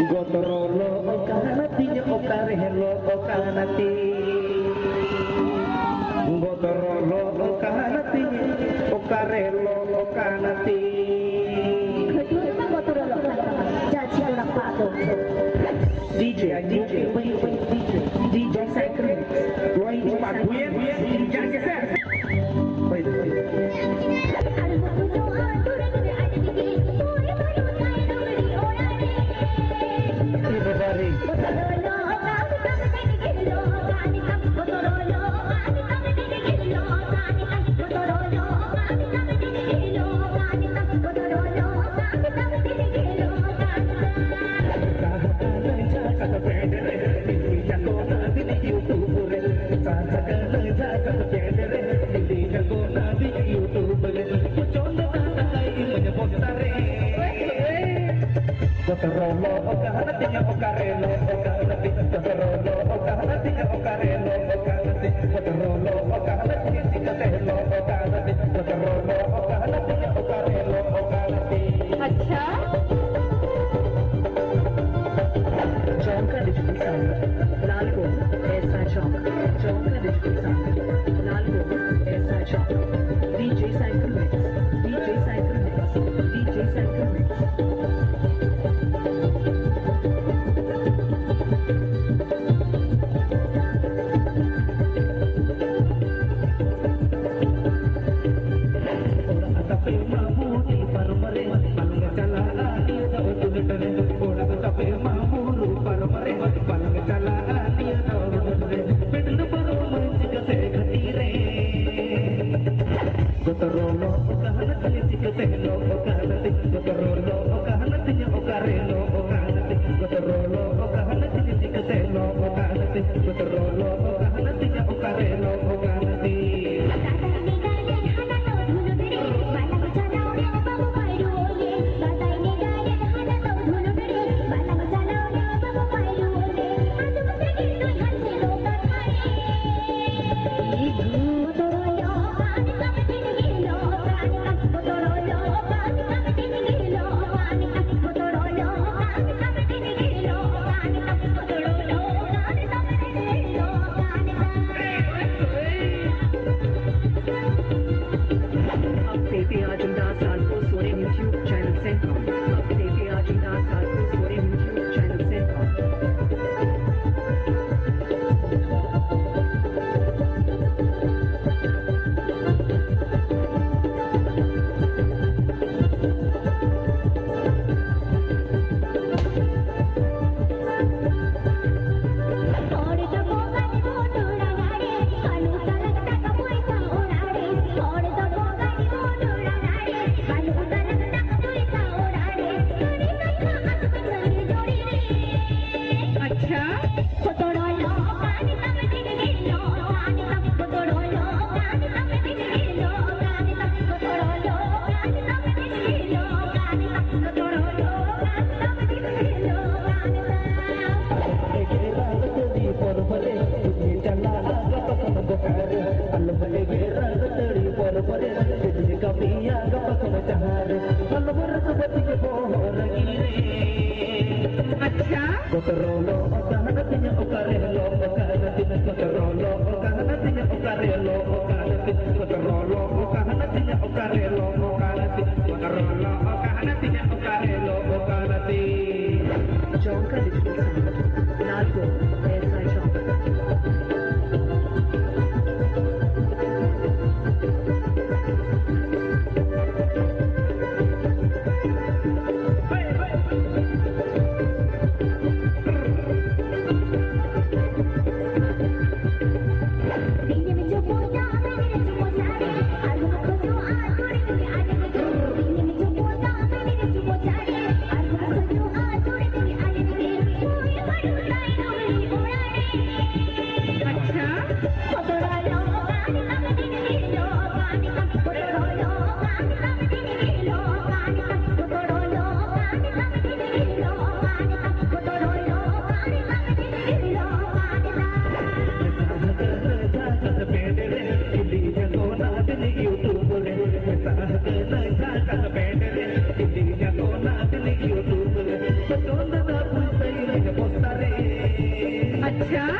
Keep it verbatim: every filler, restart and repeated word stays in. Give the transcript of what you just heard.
ᱜᱚᱛᱨᱚ ᱞᱚ ᱚᱠᱟᱱᱟ ᱛᱤᱧ, ᱚᱠᱟᱨᱮ ᱞᱚ ᱚᱠᱟᱱᱟ ᱛᱤᱧ? ᱜᱚᱛᱨᱚ ᱞᱚ ᱚᱠᱟᱱᱟ ᱛᱤᱧ, ᱚᱠᱟᱨᱮ ᱞᱚ ᱚᱠᱟᱱᱟ ᱛᱤᱧ? ᱠᱷᱟᱹᱴᱩᱣᱟᱹ ᱨᱮᱢᱟ ᱜᱚᱛᱨᱚ ᱞᱚ ᱠᱟᱱ ᱛᱟᱢᱟ᱾ ᱡᱟ ᱪᱷᱤ ᱚᱲᱟᱜ ᱯᱟᱜ ᱫᱚ᱾ DJ, DJ, DJ, DJ Cycle Mix. ᱱᱚᱣᱟ ᱤᱧ ᱯᱟᱜᱩᱭᱮᱱ, ᱤᱧ ᱡᱟᱜᱮ ᱥᱮ᱾ ᱦᱳᱭ, ᱦᱳᱭ᱾ ᱮ ᱵᱟᱵᱟ ᱨᱮ᱾ ᱜᱚᱛᱨᱚ ᱞᱚ ᱚᱠᱟᱱᱟ ᱛᱤᱧ, ᱚᱠᱟᱨᱮ ᱞᱚ ᱚᱠᱟᱱᱟ ᱛᱤᱧ? ᱜᱚᱛᱨᱚ ᱞᱚ ᱚᱠᱟᱱᱟ ᱛᱤᱧ, ᱚᱠᱟᱨᱮ ᱞᱚ ᱚᱠᱟᱱᱟ ᱛᱤᱧ? ᱜᱚᱛᱨᱚ ᱞᱚ ᱚᱠᱟᱱᱟ ᱛᱤᱧ, ᱪᱤᱠᱟᱹᱛᱮ ᱞᱚ ᱚᱠᱟᱱᱟ ᱛᱤᱧ? ᱜᱚᱛᱨᱚ ᱞᱚ ᱚᱠᱟᱱᱟ ᱛᱤᱧ, ᱚᱠᱟᱨᱮ ᱞᱚ ᱚᱠᱟᱱᱟ ᱛᱤᱧ? ᱟᱪᱪᱷᱟ᱾ Chowka Digital Sound, Lalgong, S R Chowk. Chowka Digital Sound, Lalgong, S R Chowk. DJ Cycle Mix, DJ Cycle Mix, DJ Cycle Mix. ᱚᱲᱟᱜ ᱛᱟᱯᱮ ᱢᱟ ᱵᱩᱨᱩ ᱯᱟᱨᱚᱢ ᱨᱮ, ᱵᱟᱝ ᱪᱟᱞᱟᱜᱼᱟ ᱱᱤᱭᱟᱹ ᱫᱷᱟᱣ ᱫᱩᱞᱟᱹᱲ ᱨᱮ᱾ ᱚᱲᱟᱜ ᱛᱟᱯᱮ ᱢᱟ ᱵᱩᱨᱩ ᱯᱟᱨᱚᱢ ᱨᱮ, ᱵᱟᱝ ᱪᱟᱞᱟᱜᱼᱟ ᱱᱤᱭᱟᱹ ᱫᱷᱟᱣ ᱫᱩᱞᱟᱹᱲ ᱨᱮ᱾ ᱵᱮᱰᱞ ᱯᱟᱨᱚᱢ ᱪᱤᱠᱟᱹᱛᱮ ᱜᱷᱟᱹᱴᱤ ᱨᱮ? ᱜᱚᱛᱨᱚ ᱞᱚ ᱚᱠᱟᱱᱟ ᱛᱤᱧ, ᱪᱤᱠᱟᱹᱛᱮ ᱞᱚ ᱚᱠᱟᱱᱟ ᱛᱤᱧ? ᱜᱚᱛᱨᱚ ᱞᱚ ᱚᱠᱟᱱᱟ ᱛᱤᱧ, ᱚᱠᱟᱨᱮ ᱞᱚ ᱚᱠᱟᱱᱟ ᱛᱤᱧ? ᱜᱚᱛᱨᱚ ᱞᱚ ᱚᱠᱟᱱᱟ ᱛᱤᱧ, ᱪᱤᱠᱟᱹᱛᱮ ᱞᱚ ᱚᱠᱟᱱᱟ ᱛᱤᱧ? ᱜᱚᱛᱨᱚ ᱞᱚ ᱚᱠᱟᱱᱟ ᱛᱤᱧ, ᱚᱠᱟᱨᱮ ᱞᱚ ᱚᱠᱟᱱᱟ ᱛᱤᱧ? ᱟᱪᱪᱷᱟ᱾ Jonker Digital Sound, Nalco, S I Jonker. ᱟᱪᱪᱷᱟ᱾